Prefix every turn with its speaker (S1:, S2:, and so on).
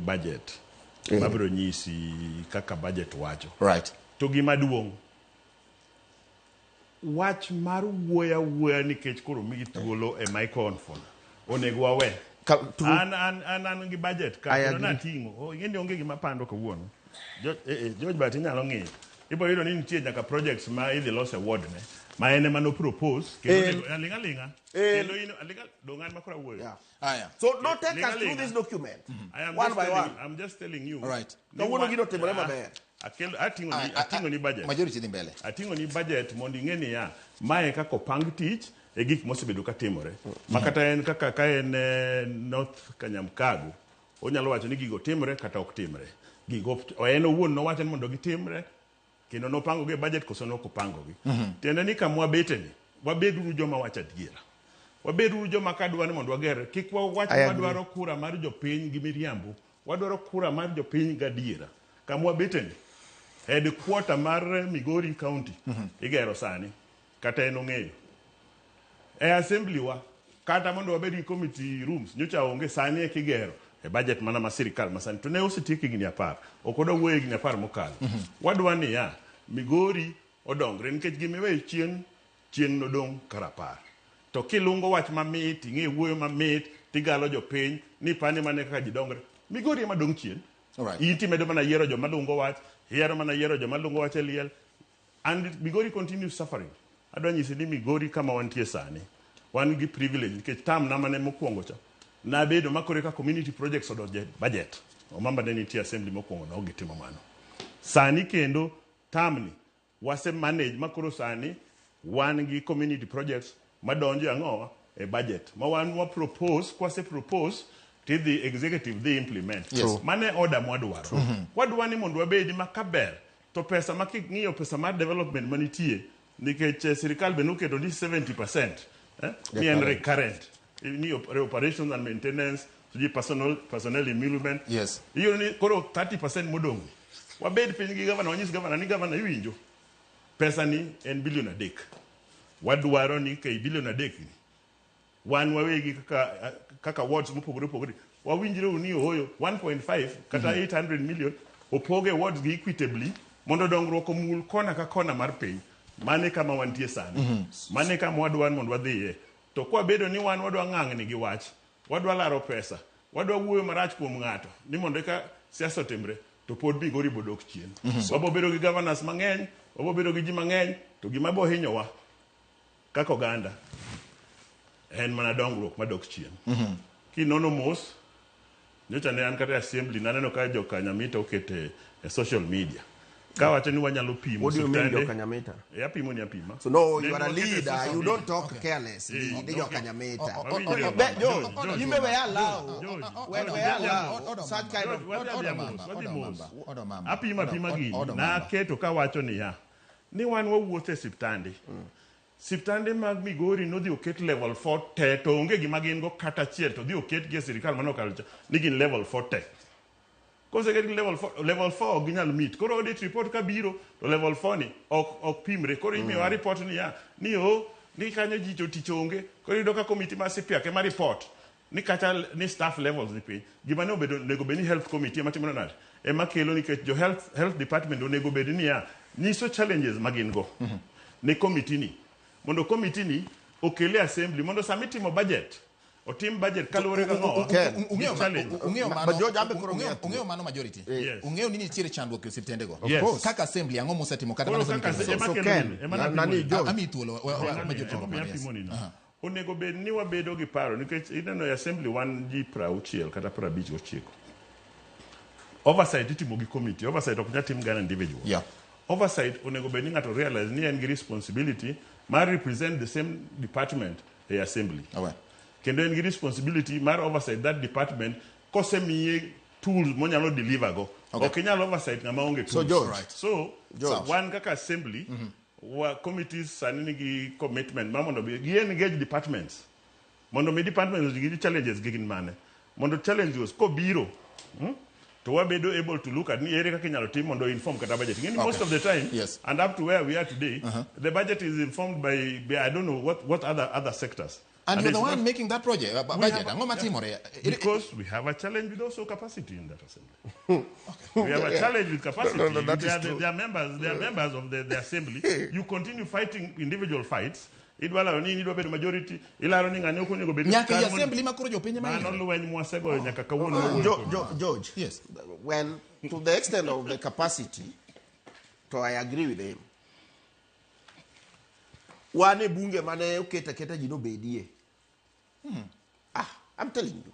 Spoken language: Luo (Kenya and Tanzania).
S1: budget mabiro nyisi kaka budget wacho. To gima duong', wach mar wuoyo awuoya nikech koro migi thuolo e microphone onego wawe. An gi budget ka
S2: I
S1: kendo
S2: agree.
S1: nating'o. Oh, ing'e ni onge gima pando kawuono. George but inyalo ng'iyo. Ibo yudo ni nitie nyaka projects ma idhi los e ward ne ma en ema no propose kendo aling' aling'a. Kendo in aling' dong' an makoro awuoyo.
S2: Yeah.
S3: Aya.
S2: So don't take
S1: Linga
S2: us through
S1: linga.
S2: this document.
S1: I am
S2: One
S1: just
S2: by
S1: telling
S2: one.
S1: You, I'm just telling you.
S3: All right.
S1: Ni
S2: Kawuono gino otimore
S1: Ah,
S2: maber.
S1: Ating'o ni budget.
S3: Majority dhi mbele.
S1: Ating'o ni budget mondo ing'e niya, mae kaka opang tich e gik mosebedo ka timore. Ma kata en kaka ka en North Kanyamkago, onyalo wacho ni gigo timre kata ok timre. Gigo en owuon nowacho ni mondo gitimre kendo nopango gi e budget koso ne ok opango gi. Tiende ni kama wabete ni, wabeduru joma wacho adiera. Wabeduru joma kadwa ni mondo wager, kik wawach
S2: I agree.
S1: wadwaro kura mar jopiny gi miriambo, wadwaro kura mar jopiny gadiera. Kama wabete ni, headquarter mar Migori County igero sani, kata en ong'eyo. E assembly wa, kata mondo wabed gi committee rooms, nyocha onge sani eka igero e budget mana ma sirikal masani. To ne osetiek higni 10, ok wadwa wuoyo higni 10 mokalo. Wadwa niya, Migori odongre nikech gimiweyo chien, chieng' nodong' karapar. To kilungo wach mamit, ing'e wuoyo mamit, tigalo jopiny, ni pani mane kaka ji dongre. Migori ema dong' chien. In timedo mana yiero joma lungo wach, yiero mana yiero joma lungo wach e liel. And Migori continues suffering. Adwa nyisi ni Migori kama wantie sani, wan gi privilege nikech term na mane mokwongo cha, nabedo makore ka community projects odonje e budget. Omamba ne nitie assembly mokwongo ne ok gitimo mano. Sani kendo term ni wase manage makoro sani wan gi community projects madonjo ang'owa e budget ma wan wa propose, kwase propose tidhi executive dhi implement. Mane order mwadwaro. Wadwa ni mondo wabedi ma kaber to pesa ma king'iyo pesa mar development manitie nikech sirikal be noketo ni 70% ni en recurrent ni operations and maintenance sijui personnel emolument. Iyudo ni koro 30% modong' wabed piny gi gavana, wanyis gavana ni gavana iwinjo pesa ni en bilion 3. Wadwaro ni kei bilion 3 ni wan wawegi kaka wards mopogore opogore wawinjre ni ooyo 1.5 kata 800 million opoge wards gi equitably mondo dongruok omul kona ka kona mar piny. Mane kama wantie sani. Mane kama wadwa mondo wadhiye. To kwabedo ni wan wadwa ng'ang'ni gi wach, wadwa laro pesa, wadwa wuoyo marach kuom ng'ato ni mondo eka siasa otimre, to pod Migori bodok chien. Wabo bedo gi governors mang'eny, wabo bedo gi ji mang'eny, to gima bo hinyowa kaka oganda en mana dongruok madok chien. Kinono mos, nyocha ne an kata e assembly naneno ka joka Nyamita okete e social media kawacho ni wanyalo pimo
S2: What do you mean,
S1: osiptende.
S2: joka Nyamita?
S1: E, apimo ni apima.
S2: So no,
S1: Ne
S2: you are a
S1: wakete e
S2: leader.
S1: social
S2: You
S1: media.
S2: don't talk carelessly. Ni joka Nyamita.
S1: Wawinjre.
S2: Be, George,
S1: George,
S2: you may we allow.
S1: George,
S2: We
S1: George,
S2: allow
S1: George,
S2: such kind of.
S1: George, wadhi adhiya mos, wadhi mos. Apima apima gini. Naketo kawacho niya, ni wan wawuotho e siptande. Siptande mag Migori nodhi oket level 4 te, to onge gima gin go kata achiel, to dhi oketgi e sirikal manokalo cha, ni gin level 4 te. Koseket gi level 4, level 4 ok ginyal meet. Koro audit report kabiro, to level 4 ni ok pimre. Koro imiyowa report niya, ni o, ni kanyo ji to tich onge. Koro iyudo ka committee mar Sipiak ema report ni kata ni staff levels ni piny. Gima ne obedo onego bed ni health committee ema timo nade? Ema kelo nikech jo health department onego bed niya, nyiso challenges ma gin go ne committee ni. Mondo committee ni okele assembly mondo sama itimo budget otim budget kaluwore gi ang'owa?
S2: Ken.
S1: Gi challenge.
S2: But George, ambe koro miya
S3: Ung'eyo mano majority.
S1: Yes.
S3: Ung'eyo ni nitiere chandruok e osiptendego.
S1: Yes. Course.
S3: Kaka assembly ang'o musetimo kata
S1: Koro
S3: mana
S1: kaka
S3: sami
S1: ema
S2: So
S1: kelo
S2: Ken,
S1: gini, ema
S2: nani
S1: napimo ni.
S2: George?
S3: Ami thuolo majority
S1: Ema
S3: mano, yes.
S1: apimo ni no. Onego bed ni wabedo gi paro nikech ineno e assembly wan ji 60 kata 59. Oversight itimo gi committee. Oversight ok nyal tim gi an individual. Oversight onego bed ni ng'ato realize ni en gi responsibility mar represent the same department e assembly. Kendo en gi responsibility mar oversight that department kosemiye tools monyalo deliver go. Ok inyal oversight ng'ama onge tools.
S2: So George.
S1: So,
S2: George.
S1: wan kaka assembly, wa committees sani nigi commitment mar mondo gi engage departments. Mondo mi departments gi challenges gi gin mane. Mondo challenges kobiro, to wabedo able to look at ni ere kaka inyalo tim mondo inform kata budget. Ng'eni most of the time, and up to where we are today, the budget is informed by I don't know what other sectors.
S3: And you're
S1: it's
S3: the one
S1: not-
S3: making that project,
S1: We
S3: budget.
S1: have-
S3: Ang'o matimore?
S1: Because we have a challenge with also capacity in that assembly. We have a challenge with capacity.
S4: No, no, that
S1: they,
S4: is
S1: are,
S4: true.
S1: they are members. They are members of the assembly. You continue fighting individual fights. Idwaro ni idwa bedo majority. Ilaro ni ng'ani ok onego bed
S3: Nyaka
S1: kar
S3: i
S1: mondo-
S3: assembly ma koro jopiny ema
S1: Mano
S3: yiero.
S1: lweny mwasegoyo nyaka kawuono. wawuoyo kode.
S2: George,
S3: Yes.
S2: well, to the extent of the capacity, to I agree with him. Wan e bunge mane oket aketa ji nobedie. Ah, I'm telling you.